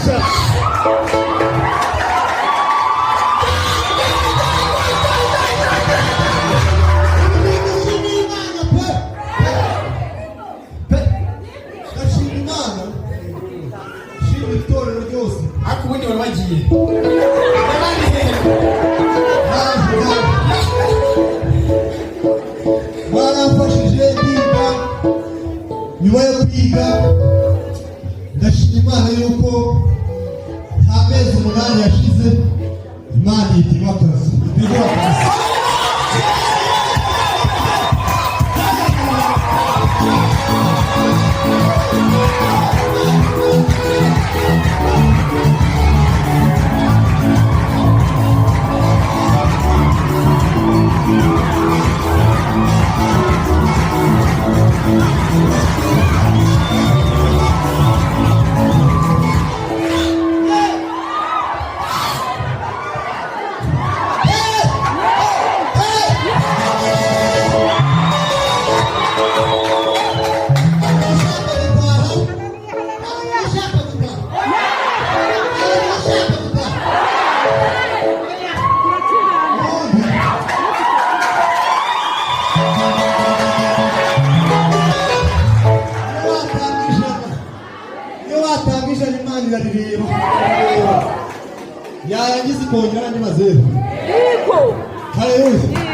Cyane. Ndashima Imana pe pe, ndashima Imana, shima itorero ryose. Ariko ubundi wari wagiye abandi hehe? Naje, naje. Baramfashije ndiga. Nyuma yo kwiga, ndashima Imana yuko nta mezi 8 yashize, Imana ihita iba akazi, ihita iguha akazi. Ushaka gutaha, ushaka gutaha, ushaka gutaha. Ubundi iyo watanga 100, iyo watanga 100, Imana irarireba, yarangiza ikongera andi mazeru. Haleluya!